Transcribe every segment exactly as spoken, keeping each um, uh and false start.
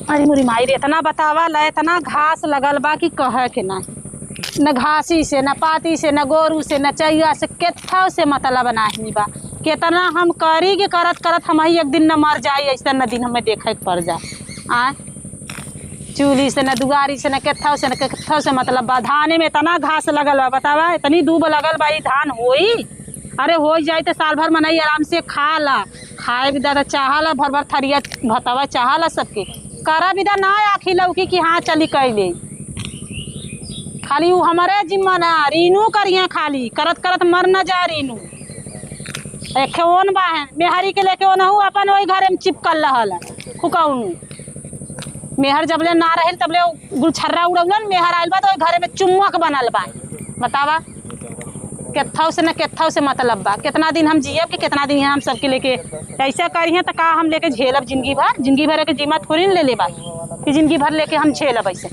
अरे मोरी माई रे, इतना बतावा ला, इतना घास लगल बा कि कहे के नाही। न घासी से, न पाती से, न गोरू से, न चैया से, केथाव से मतलब नाही बा। केतना हम करी के करत करत हम ही एक दिन न मर जाई, ऐसा न दिन हमें देखे के पड़ जाए। आ चूल्ही से, न दुआरी से, न केथाव से, न केथाव से मतलब बा। धाने में इतना घास लगल बा, बतावा, इतनी दूब लगल बा, ई धान होई? अरे हो जाई तो साल भर मनई आराम से खा ला। खाए भी दादा चाहला, भर भर थरिया भतवा चाहला सबके। करा भी दा ना आखी लौकी कि हाँ चली कैले। खाली उ हमरे जिम्मा ना, रीनू करिया खाली, करत करत मर न जा रीनू। एखे ओन बा है, मेहरी के लेके ओनहु अपन वही घरे में चिपकल रहल है, फुकौनू। मेहर जबले ना रहल तबले उ गुलछर्रा उड़ौलन, मेहर आइल बा तो वही घरे में चुम्मक बनल बा। बतावा। केथाव से न केथाव से मतलब बा। केतना दिन हम जियब कि केतना दिन हम सबके लेके ऐसा करिहे त का हम लेके झेलब जिंदगी भर? जिंदगी भर के जिम्मा थोड़ी न ले लेबा कि जिंदगी भर लेके हम झेलब ऐसे।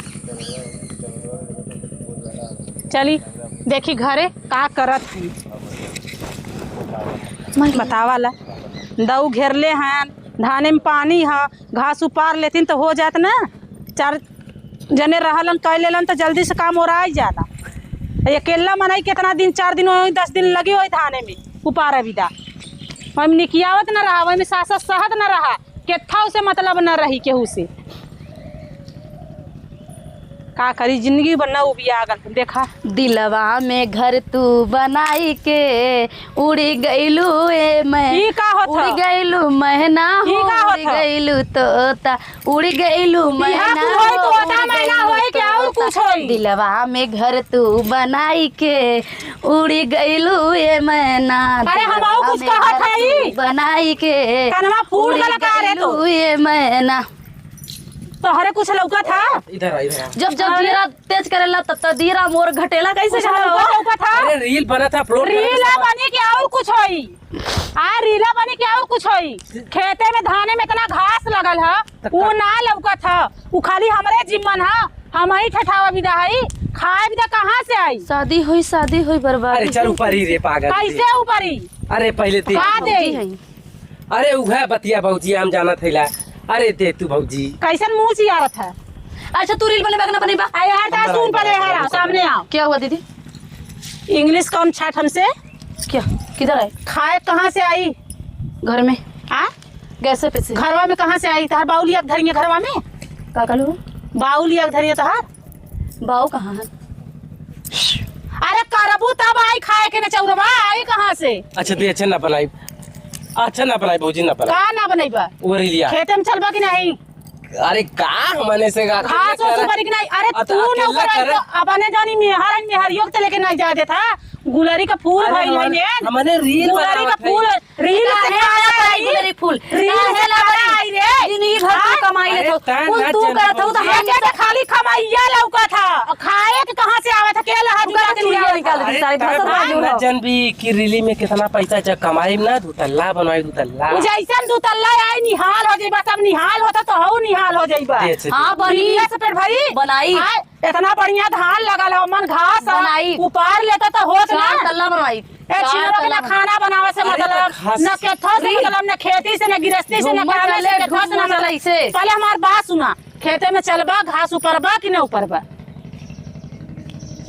चली देखी घरे का करत हई। बतावा ला, दऊ घेरले हैं, धाने में पानी ह, घास उपार लेतिन त हो जात ना। चार जने रहलन, कइ लेलन त जल्दी से काम ओराइ जाला। अकेला मनई केतना दिन, चार दिन होई, दस दिन लगी होई धाने में, उपार बिदा। ओइमे निकियावत न रहा, ओइमे सास सहत न रहा, केथाव से मतलब न रही केहू से। का करी, जिंदगी भर न उबिया गल, देखा। दिलवा में घर तू बनाई के उड़ी गईलू ए मैं। ई का होत ह? उड़ी गईलू मैना हो, ई का होत ह? उड़ी गईलू तोता, उड़ी गईलू मैना हो, तोता मैना होई कि और कुछ होई? दिलवा में घर तू बनाई के उड़ी गईलू ए मैना। अरे हम और कुछ कहत हई? बनाई के कनवा फूल गल का रे तू? ए मैना। तोहरे कुछ लौकत ह? इधर आ, इधर आ। जब जब हाँ। जीरा तेज करेला तब तब दीरा मोर घटेला कैसे कुछ घटेला लौकत हो? लौकत ह? अरे रील बनत ह, अपलोड करत ह रील सब। बनी कि और कुछ होई? आ रीला बनी कि और कुछ होई? खेते में धाने में इतना घास लगल ह, त उ का? ना लौकत ह, उ खाली हमरे जिम्मन ह, हम ही ठठावा बिदा हई, खाए बिदा कहाँ से आई? शादी होई, शादी होई, बर्बादी अरे चल होई। ऊपर ही रे पागल। कैसे ऊपर ही? अरे पहले देख। का दे? जी हई। अरे उहे बतिया भौजी हम जानत हईला। अरे दे तू भौजी। कैसन मुंह चियारत है? अच्छा तू रील बनेबा कि ना बनेबा? अरे यार ता सुन पहले हरा सामने आओ। क्या हुआ दीदी? इंग्लिश कम छाट हमसे। क्या? किधर आए? खाए कहाँ से आई? घर में। आ? गैसे पे से। घरवा में कहाँ से आई? तहार बाउल एक धरिए घरवा में? का कहलू? बाउल एक धरिए तहार? बाऊ कहाँ है? अरे करबू तब आई खाए के न चौरवा, आई कहाँ से? अच्छा दे, अच्छा ना बनाई, अच्छा ना बनाई भौजी, ना बनाई। का ना बनैबा? वो रीलिया। खेते में चलबा कि नहीं? अरे का हमने से का घास ओस ऊपर कि नहीं? अरे अत-, तू न अकेला ऊपर आई करे। तो अपने जानी मेहर, मेहरियो के लेके नहीं जाए देता। गुलरी का फूल अरे भइल है हमने, ने। हमने रील गुलरी का बनावत है। फूल रील से काहे खाना ना आई? गुलरी फूल? रील काहे से ना खाना बनी? आई रे? जिंदगी भर तू हाँ? कमाई अरे लेत हो। तैं कुल ना तू जन करत हो तो भौजी। हम ये तो खाली कमाइया लौकत ह। खाए के कहाँ से आवत ह? के लहा तू जुगाड़ का के चुड़िया लिया निकाल दी अरे सारे तैं भसर ना बाजू जन हो। जन भी कि रीली में कितना पैसा जब कमाई ना, दो तल्ला बनवाई, दो तल्ला। उ जैसन दो तल्ला आई, निहाल हो जाइबा, सब निहाल होता तो हऊ निहाल हो जाइबा। दे, दे, दे। हाँ, बनी। रीलिया से पेट भरी? बनाई। आय, इतना बढ़िया धान लगल हो, मन घास ह, बनाई। उपार लेता तो होत ना। चार तल्ला बनवाई। ए, चार छिनरो के ना तल्ला खाना बनावे से अरे, मतलब, तो घास न केथो से री। मतलब, न खेती से, न गिरस्ती से, न झूमर कामे से, वाले केथो से, न झूमर मतलब। वाला इसे। पहले हमार बात सुना, खेते में चलबा, घास ऊपरबा कि न ऊपरबा?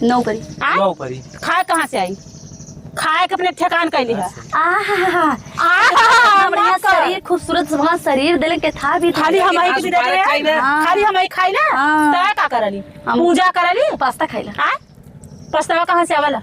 न ऊपरी। आ? न ऊपरी। खाए कहाँ से आई? खाए के अपने ठेकान कैली है। आहा, आहा, इतना बढ़िया मत कर। शरीर, खूबसूरत सुहान शरीर देले के था भी खाली हम आई के भी देले खाई ना। हाँ। खाली हम आई खाई ना। हाँ। तय का करली? हम पूजा करली? पास्ता खाइला। आ? पछतावा कहाँ से आवेला?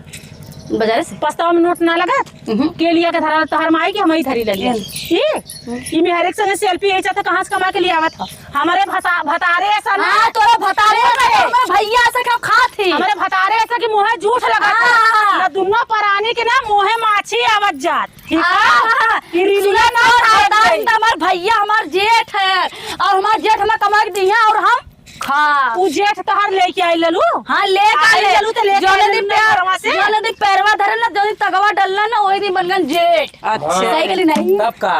बाजारे से। पछतावा में नोट ना लगा? उहुं। के लिया के धरा तोहर माई के हम ही धरी ले लिया। हम्म। ई? हम्म। ई मेहरे के संगे सेल्फी यही चाहता कहाँ से कमा के लिए आवत ह? हमारे भसा-, भतारे ऐसा ना। हाँ, तोरा भतारे ऐसा कि हमारे भैया ऐसा कि हम खात ही। हमारे भतारे ऐसा कि मुँहे जूठ लगा हाँ, था। हाँ, हाँ। ना दुनो परानी के ना मुँहे माछी आवत जात। ठीक है? हाँ, हाँ, हाँ। ई रीलिया सुनो, ना तोर खाए भतार गई। तो हमार भैया, हमार जेठ है। और हमार जेठ हमें कमा के दिया और हम खा। उ जेठ तोहार लेके आइल ललू? हाँ, लेके आइल आइल। ललू तो लेके जौने आइल दिन ललू पैर-, घरवा से? जौने दिन पैरवा धरे ना, जौने दिन तगवा डलना ना, वही दिन बन गन जेठ। अच्छा। सही कहली नहीं? तब का?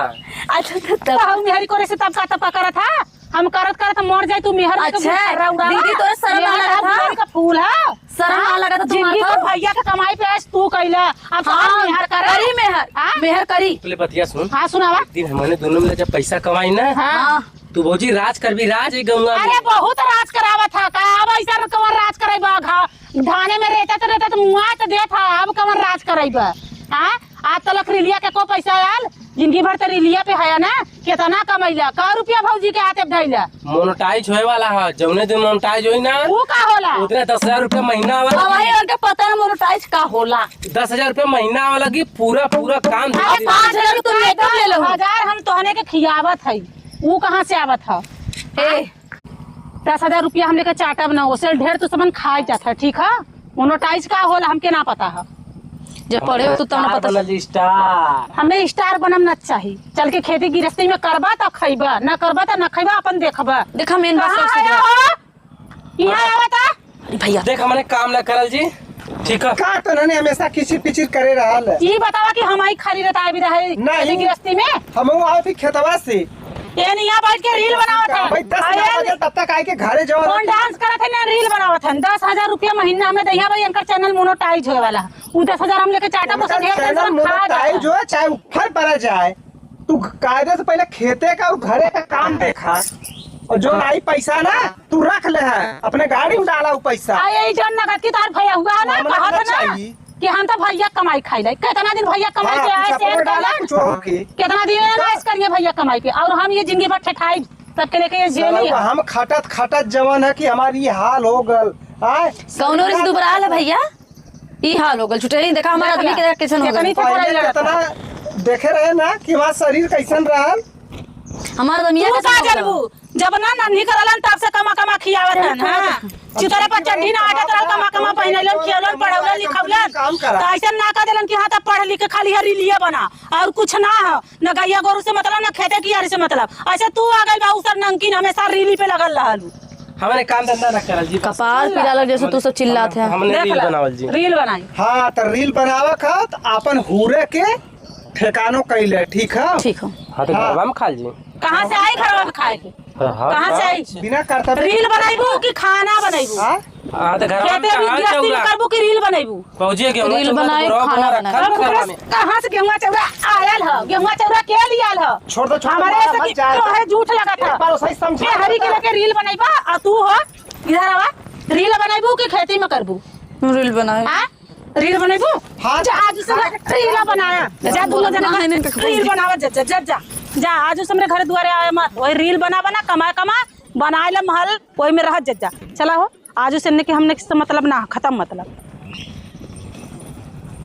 अच्छा, तो तब। तो हम मेहरी कोरे से तब का तब का करत हा? हम करत करत मर जाए, तू मेहर में तो अच्छा, गुस्सा उड़ावा। दीदी, तोरे शर्म मेहर ना लगत हा? मेहर का फूल है। शर्म ना लगा तो तुम्हारा जिंदगी भर भैया के कमाई पे आज तू कैला, अब हाँ, मेहर करे। करी मेहर, हाँ? मेहर करी। पहले बतिया सुन। हाँ, सुनावा। एक दिन हमने दोनों में जब पैसा कमाई ना, हाँ। तू भौजी राज करबी, राज ई गौवा में। अरे बहुत राज करावत है का? अब ऐसा कवन राज करैबा? घा-, धाने में रेतत रेतत मुआ तो देत है, अब कवन राज करैबा? हाँ? आज तलक रिलिया के को पैसा आयल? जिंदगी भर तो रिलिया पे है ना? कितना कमैला? का रुपया भौजी के हाथे धैला? मोनेटाइज होए वाला है, जौने दिन मोनेटाइज होई ना, वो का होला? उतने दस हजार रुपया महीना वाला। अब वही उनके पता ना मोनेटाइज का होला। दस हजार रुपया महीना वाला की पूरा, पूरा काम अरे, दे दिया। पाँच हजार के तू मेकअप ले लो। हजार हम तोहने के खियावत है, वो कहाँ से आवत है? ए, दस हजार रुपया हम लेके चाटब ना, ओसे ढेर तू सामान खाए जात है, ठीक है? मोनेटाइज का होला हमके ना पता है। जब पढ़े हो तो तब ना पता। बनल स्टार। हमें स्टार बनम ना चाही। चल के खेती गृहस्थी में करबा त खैबा, ना करबा त ना खैबा, अपन देखबा। देखा मेन बात कहाँ सबसे है बड़ा। हो? यहाँ आवा त। अरे भैया। देख हमने काम ना करल जी, ठीक है? का तो ना हमेशा किचिर पिचिर करे रहल। ई बतावा कि हम आई खाली रहता है भी रहे नहीं। खेती गृहस्थी में। हम आओ थी खेतवा से। ये नहीं यहाँ बैठ के रील बनावत है। भाई, दस अरे, बजे तब तक आए के घरे जाओ। कौन डांस करत है ना रील बनावत है? दस हजार रुपया महीना में दहिया भाई, इनकर चैनल मोनेटाइज होए वाला है। उ दस हजार हम लेके चाटा तो इनकर ढेर चैनल टेंशन खा मोनेटाइज जाता। हो, चाहे ऊपर पड़ा जाए, तू कायदे से पहले खेते का और घरे का काम देखा, और जो हाँ। आई पैसा ना तू रख ले है, अपने गाड़ी में डाला वो पैसा। आ, यही जौन नगद की तार भैया हुआ ना, हम कहत ना ना चाहिए। कि हम तो भैया कमाई खाई लाई। कितना दिन भैया कमाई हाँ, के आए, कुछ शेर अपने डाला, कल्याण? कुछ और के। कितना दिन है ना इस करिए भैया कमाई के, और हम ये जिंदगी भर ठेठाई सबके लेके ये जेल साला ही। हम खटत खटत जवन है कि हमारी ये हाल हो गल। आय? कौनो रिस दुबराल है भैया? ई हाल हो गल। छुटेली देखा हमारा देख आदमी ला। के कैसन हो कितनी गल। थोड़ा पहले लड़त कितना देखे रहे ना कि हमारा शरीर कैसन रहल। हमार तो मियाँ तू का का समझ जानबू? जब ना नन्ही करलन तब से कमा कमा खियावत हन, हाँ। चुतरे पर चड्ढी ना हटत रहल, कमा कमा पहिनैलन, खियौलन, पढ़ौलन, लिखौलन। काम करा। तो ऐसे ना कह देलन कि हाँ, तब पढ़ लिख के खाली है रीलिए बना, और कुछ ना हो, न गैया गोरू से मतलब, न खेते कियारी से मतलब। ऐसे तू आ गइल बा, उ सब नमकीन हमेशा रीली पे लगल रहल। हमने काम धंधा ना करल जी, बस। कपार पीला लग जैसे तू सब चिल्लात है। हमने देख रील ला, बनावल जी। रील बनाई। हाँ, तो रील बनावा खात अपन हुरे के ठेकानो कैले, ठीक है? ठीक हो। हाँ, तो हाँ। घरवा में खा लीजिए। कहाँ से आई घरवा में खाए के? हाँ, हाँ। कहाँ से आई? बिना करता रील बनाइबू कि खाना बनाइबू? हाँ? हाँ, तो घरवा में खेते में कहाँ गृहस्थी में चौरा? करबू कि रील बनाइबू? भौजी, गेहूं रील चौरा बनाई, तो खाना बनाई। रखल अब है घरवा में। कहाँ से गेहुआ चौरा आयल ह? गेहुआ चौरा के लिए आयल ह? छोड़ दो, छोड़ दो, हमारे मारा ऐसे मत कि जाए। तोहे झूठ लगत ह। एक बार उसे ही समझा। मेहरी के लेके रील बनाइबा, आ तू हो, इधर आवा, रील बनाइबू कि खेती में करबू? रील बनाई। हाँ? रील बनैबू? हाँ। जा, आज से रील बनाया। जा, दोनों जना हाँ, इनका रील बनावा, जा, जा, जा, जा। जा, आज से हमरे घर दुआरे आया मत। वही रील बना, बना, कमा, कमा, बनाए ले महल, वही में रह, जा, जा। चला हो, आज से इनके हमने किससे मतलब ना, खत्म मतलब।